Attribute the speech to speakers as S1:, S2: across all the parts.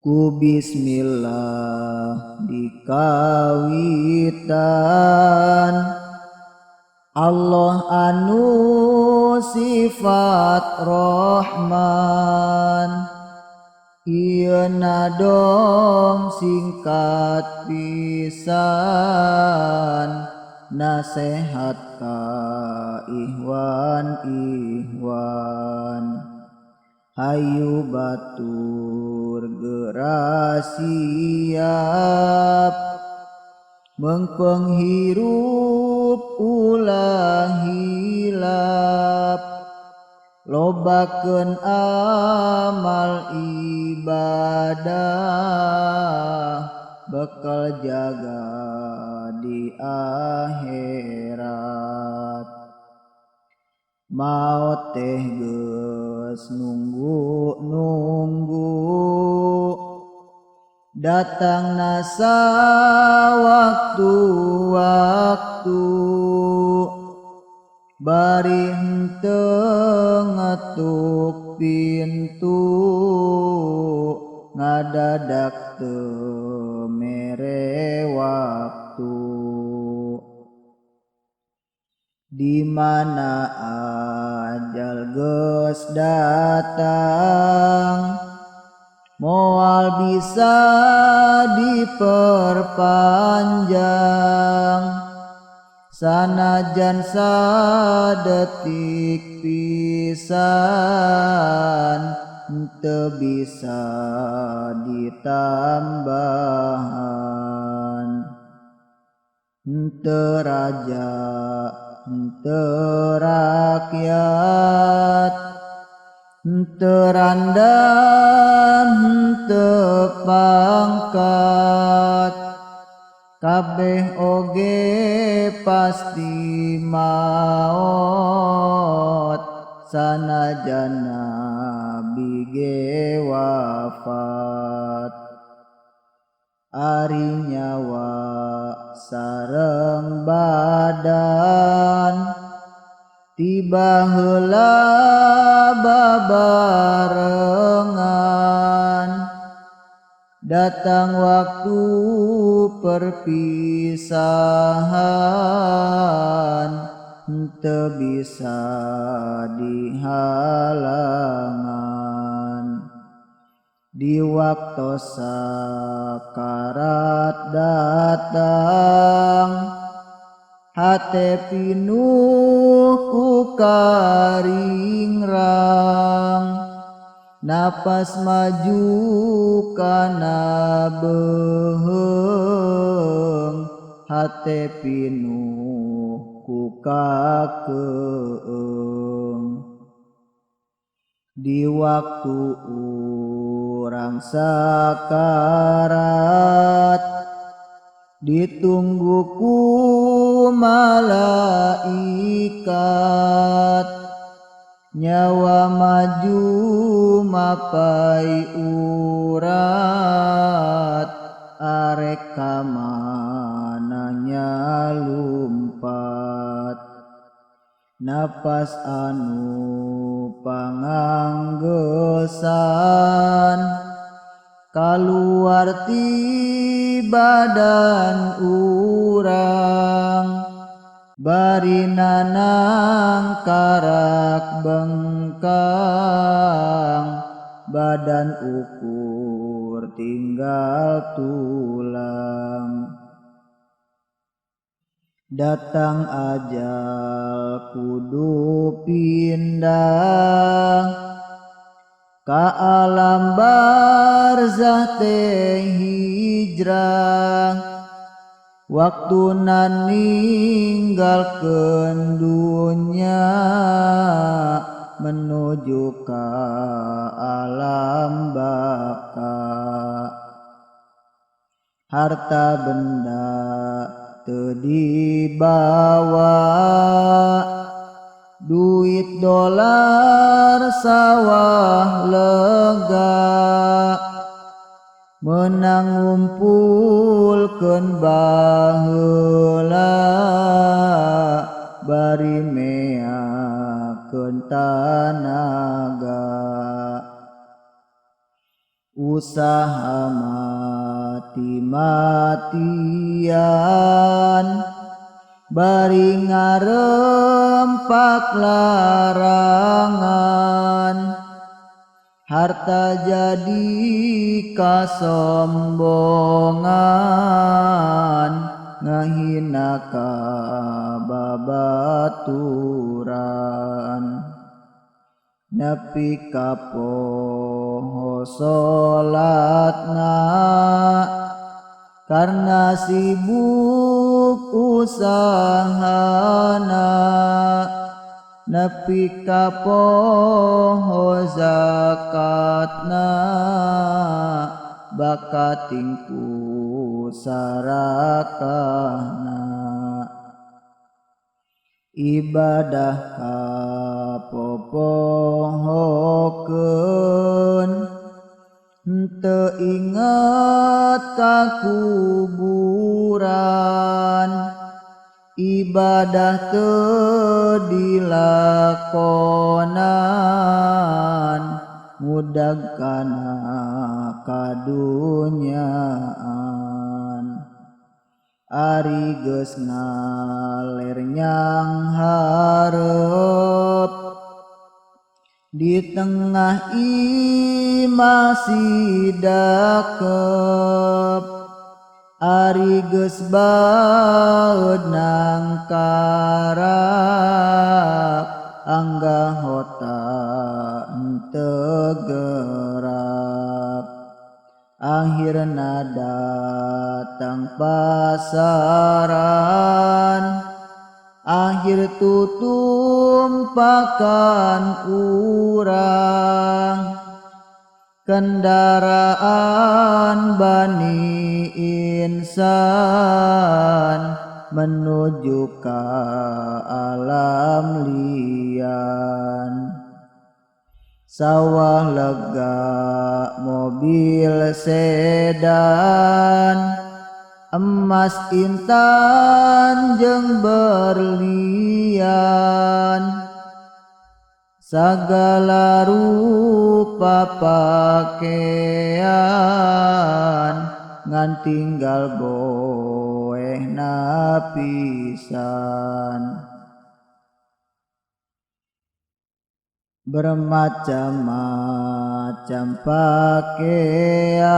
S1: Ku bismillah dikawitan, Allah anu sifat Rohman. Ieu nadom singkat pisan, nasehat ka ihwan ihwan. Hayu batur geura siap, meungpeung hirup ulah hilap. Lobakeun amal ibadah, bekal jaga di akhirat. Maot teh geus nunggu-nunggu, datangna sawaktu-waktu. Bari henteu ngetuk pintu, ngadadak teu mere waktu. Di mana ajal geus datang, moal bisa diperpanjang. Sanajan sadetik pisan, teu bisa ditambahan. Henteu raja, henteu rakyat, henteu randa, henteu pangkat, kabeh oge pasti maot, sanajan nabi ge wafat. Ari nyawa sareng badan tiba heula babarengan. Datang waktu perpisahan, henteu bisa dihalangan. Di waktu sakarat datang, hate pinuh ku karingrang. Napas maju kana beuheung, hate pinuh ku kakeung. Di waktu urang sakarat, ditunggu ku malaikat. Nyawa maju mapai urat, arek ka mana lumpat. Napas anu panganggesan, kaluar ti badan urang. Bari nanang karak bengkang, badan ukur tinggal tulang. Datang ajal kudu pindah, ka alam barzah teh hijrah. Waktuna ninggalkeun dunya, menuju ka alam baka. Harta benda teu dibawa, duit dolar sawah lega. Menang ngumpulkeun baheula, bari meakeun tanaga. Usaha mati-matian bari ngarempak larangan. Harta jadi kasombongan ngahina ka babaturan. Nepi ka poho salatna karena sibuk usahana. Nepi ka poho zakatna bakating ku sarakahna. Ibadah kapopohokeun henteu inget ka kuburan. Ibadah teu dilakonan mudag kana kadunyaan. Ari geus ngaler nyang hareup di tengah imah si dakep. Ari geus baeud nangkarak anggah hota henteu gerak. Akhirna datang pasaran akhir tutumpakan urang. Kendaraan bani insan menuju ka alam lian. Sawah lega mobil sedan emas intan jeung berlian. Sagala rupa pakaian ngan tinggal boehna pisan. Bermacam-macam pakaian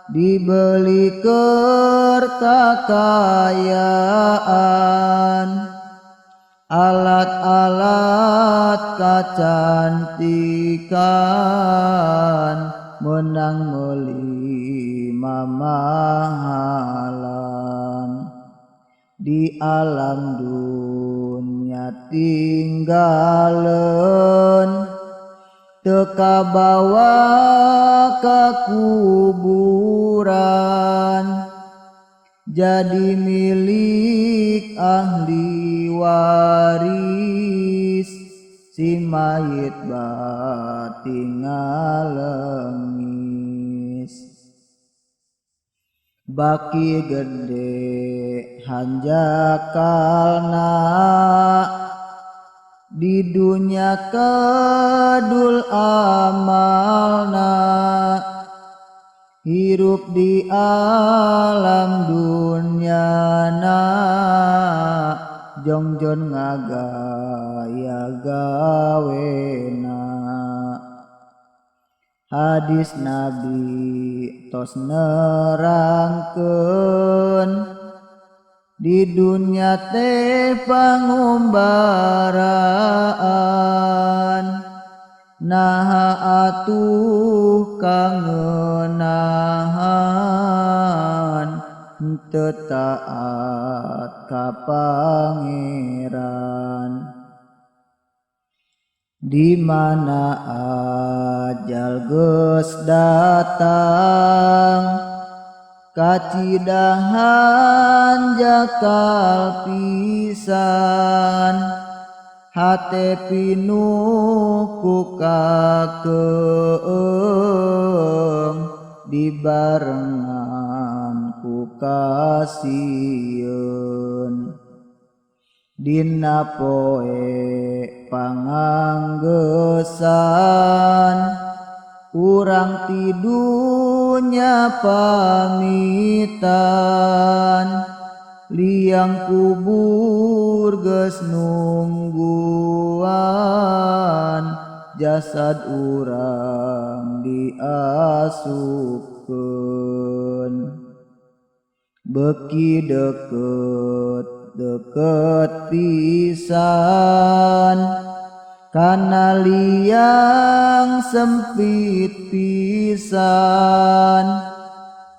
S1: dibeli keur kakayaan. Alat-alat kacantikan menang meuli mamahalan. Di alam dunia tinggaleun teu kabawa ka kuburan. Jadi milik ahli waris si mayit bati ngalengis. Baki gede hanjakalna di dunya kedul amalna. Hirup di alam dunyana jongjon ngagaya gawena. Hadis Nabi tos nerangkeun di dunya teh pangumbaraan. Naha atuh kangenahan henteu taat ka Pangeran. Di mana ajal geus datang kacidahan jakal pisan. Hate pinuh ku kakeung dibarengan ku kasieun. Dina poe panganggesan Urang ti dunya pamitan, liang kubur geus nungguan, jasad urang diasupkeun. Beki deket deket pisan, kana liang sempit pisan,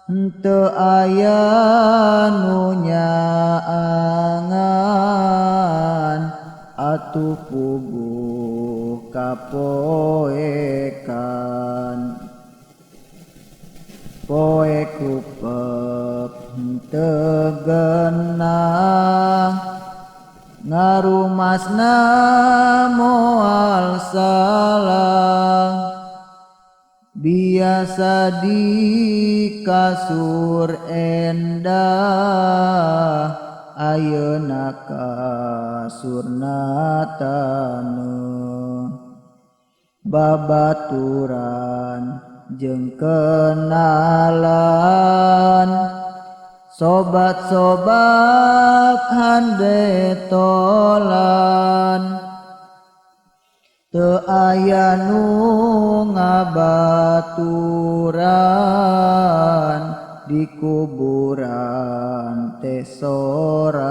S1: henteu aya nu nyaangan, atuh puguh kapoekan. Poe kupep henteu genah, ngarumasna moal salah, biasa di kasur endah, ayeuna kasurna taneuh. Babaturan jeung kenalan, sobat-sobat handetolan, teu aya nu ngabaturan, di kuburan teh sorangan.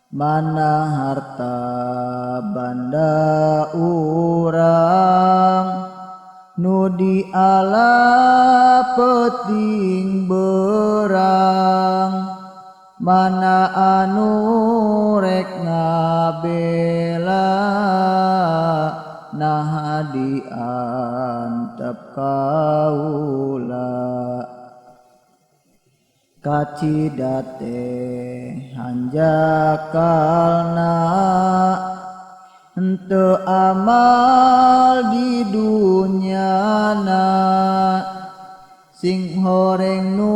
S1: Mana harta banda urang, nu diala peuting berang, mana anu rek ngabela, naha diantep kaula. Kacida teh hanjakalna, henteu amal di dunyana, sing horeng nu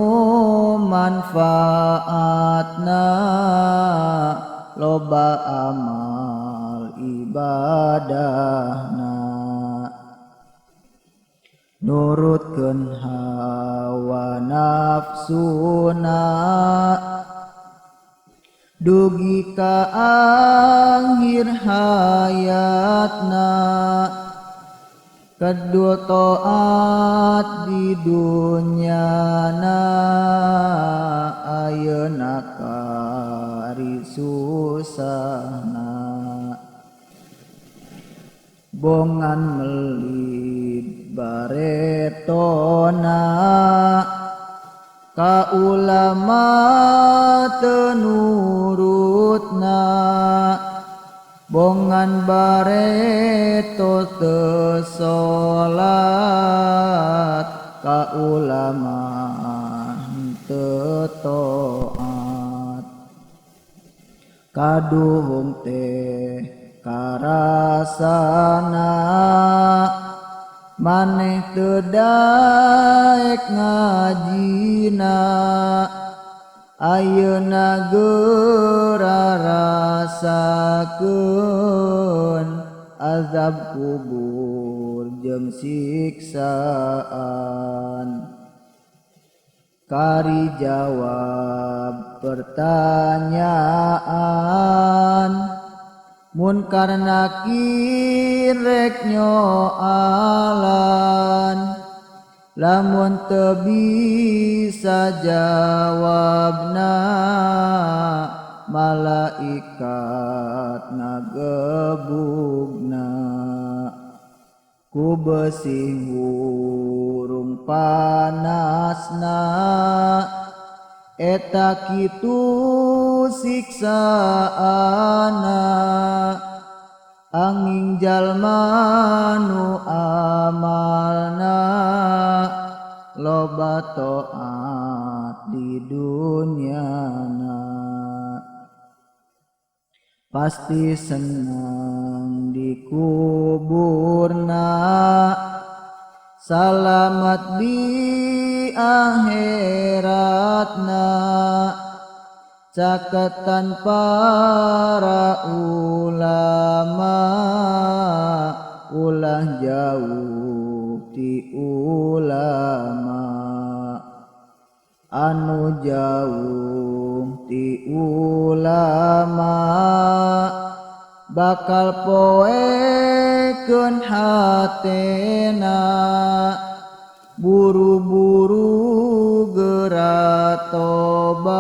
S1: manfaatna, loba amal ibadahna. Nurutkeun hawa nafsuna, dugi ka akhir hayatna, kedua taat di dunyana, ayeuna kari susahna. Bongan melid baretona, ka ulama teu nurutna, bongan bareto teu salat, ka ulama teu taat. Kaduhung teh karasana, maneh teu daek ngajina, ayeuna geura rasakeun azab kubur jeung siksaan. Kari jawab pertanyaan, munkar nakir rek nyoalan, lamun teu bisa jawabna, malaikat ngagebugna. Ku besi hurung panasna, eta kitu siksaana. Angin jalma nu amalna loba taat di dunyana, pasti senang di kuburna, salamat di akhiratna. Caketan para ulama Ulah jauh ti ulama anu jauh ti ulama bakal poekeun hatena buru-buru geura tobat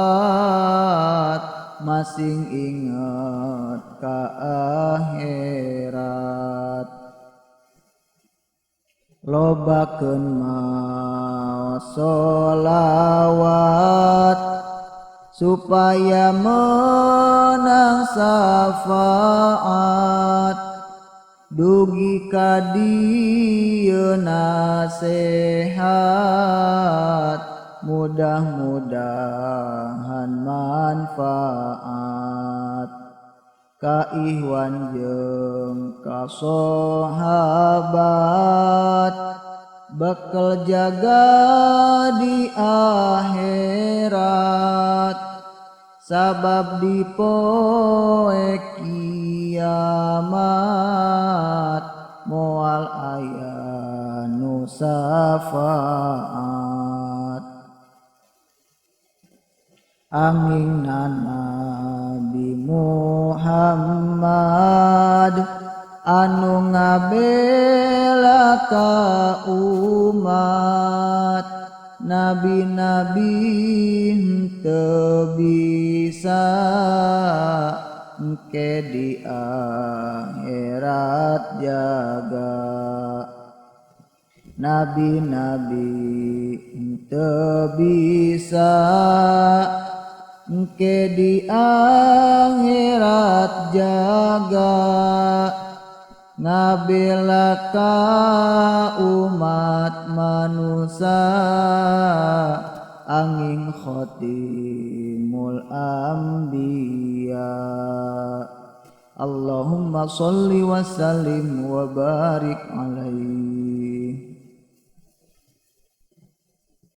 S1: masing inget ka akhirat lobakeun maos sholawat supaya menang syafaat dugi ka dieu nasihat mudah-mudahan manfaat ka ihwan jeung ka sahabat bekal jaga di akhirat sabab di poe kiamat moal aya nu syafaat angin Nabi Muhammad anu ngabela ka umat nabi-nabi henteu bisa engke di akhirat jaga nabi-nabi henteu bisa engke di akhirat jaga ngabela ka umat manusia angin khotimul anbiya. Allahumma sholli wa sallim wa barik alaihi.